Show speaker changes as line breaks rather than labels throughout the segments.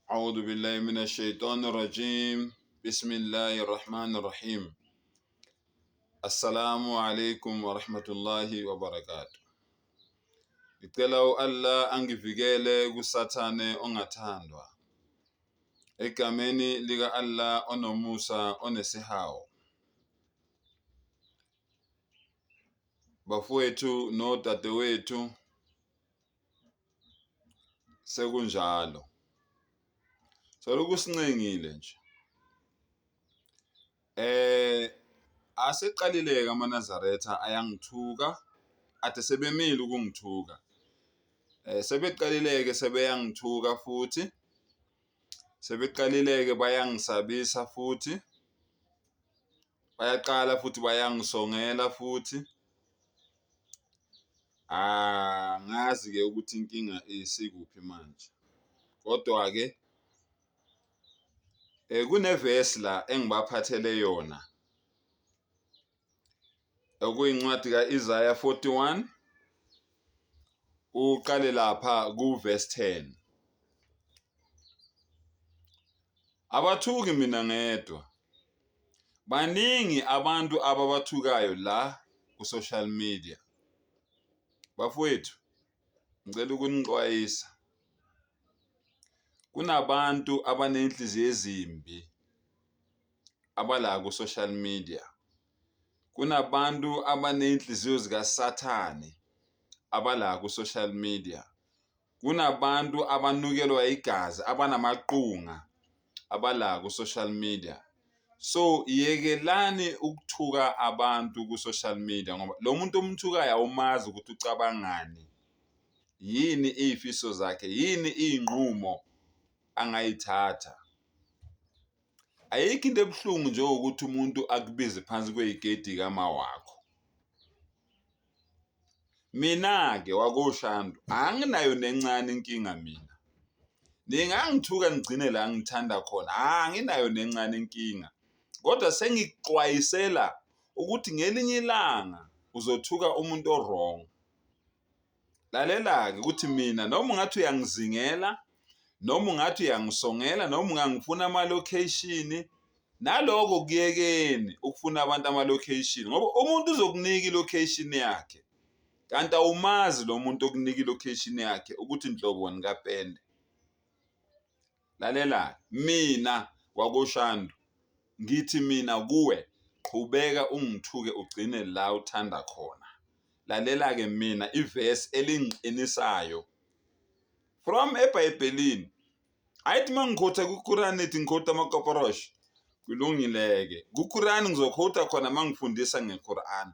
A'udhu billahi minash shaitani rajim. Bismillahir Rahmanir Rahim. Assalamu alaikum wa rahmatullahi wa barakatuh. Ngicela u-Allah angivikele kuSathane ongathandwa. Egameni lika Allah onomusa onesihawu. Bafowethu nodadewethu, sekunjalo selokhu sincengile nje aseqalile-ke amaNazaretha ayangithuka ade sebemile ukungithuka. Sebeqalile-ke sebeyangithuka futhi sebeqalile-ke bayangisabisa futhi bayaqala futhi bayangisongela futhi. Angazi-ke ukuthi inkinga isikuphi manje, kodwa-ke kunevesi la engibaphathele yona okuyincwadi ka-Isaya 41 uqale lapha ku-verse 10. Abathuki mina ngedwa, baningi abantu ababathukayo la ku-social media. Bafowethu, ngicela ukunixwayisa, kunabantu abaney'nhliziyo ezimbi abala ku-social media. Kunabantu abaney'nhliziyo zikaSathane abala ku-social media. Kunabantu abanukelwa igazi abanamaqunga abala ku-social media. So yekelani ukuthuka abantu ku-social media ngoba lo muntu omthukayo awumazi ukuthi ucabangani, yini iy'fiso zakhe, yini iy'nqumo angayithatha. Ayikho into ebuhlungu njengokuthi umuntu akubize phansi kwey'keti kama wakho. Mina-ke wakoShandu anginayo nencane inkinga mina. Ningangithuka nigcine la ngithanda khona, anginayo nencane inkinga. Kodwa sengikuxwayisela ukuthi ngelinye ilanga uzothuka umuntu o-wrong. Lalela-ke ukuthi mina noma ungathi uyangizingela noma ungathi uyangisongela noma ungangifuna ama-location naloko kuyekeni ukufuna abantu ama-location ngoba umuntu uzokunika i-location yakhe kanti awumazi lo muntu okunika i-location yakhe ukuthi nhloboni kapende. Lalela mina wakoShandu ngithi mina kuwe qhubeka ungithuke ugcine la uthanda khona. Lalela-ke mina ivesi elingiqinisayo from eBhayibhelini. Ayithi uma ngikhotha kwiQuran nithi ngikhotha amakoporoshe. Kulungile-ke. KuQuran ngizokhotha khona uma ngifundisa ngeQuran.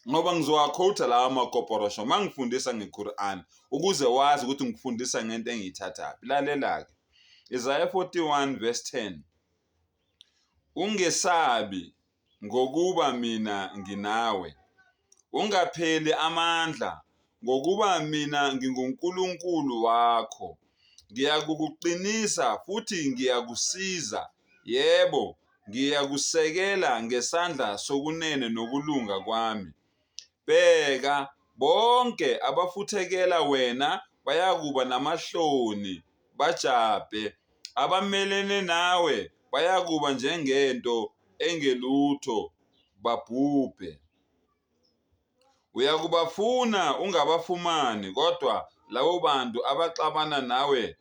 Ngoba ngizowakhowutha lawa makoporosho uma ngifundisa ngeQuran ukuze wazi ukuthi ngikufundisa ngento engiyithathaphi. Lalela-ke. Isaiah 41 verse 10. Ungesabi ngokuba mina nginawe. Ungapheli amandla ngokuba mina nginguNkulunkulu wakho. Ngiyakukuqinisa futhi ngiyakusiza. Yebo, ngiyakusekela ngesandla sokunene nokulunga kwami. Bheka, bonke abafuthekela wena bayakuba namahloni bajabhe, abamelene nawe bayakuba njengento engelutho babhubhe. Uyakubafuna ungabafumani, kodwa labo bantu abaxabana nawe,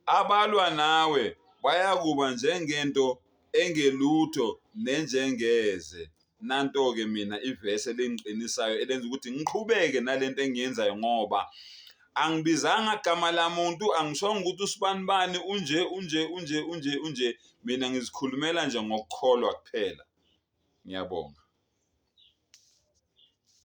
abalwa nawe, bayakuba njengento engelutho nenjengeze. Nanto-ke mina ivesi elingiqinisayo elenza ukuthi ngiqhubeke nalento engiyenzayo ngoba angibizanga gama lamuntu, angishongo ukuthi usibanibani unje unje unje unje unje, mina ngizikhulumela nje ngokukholwa kuphela. Ngiyabonga.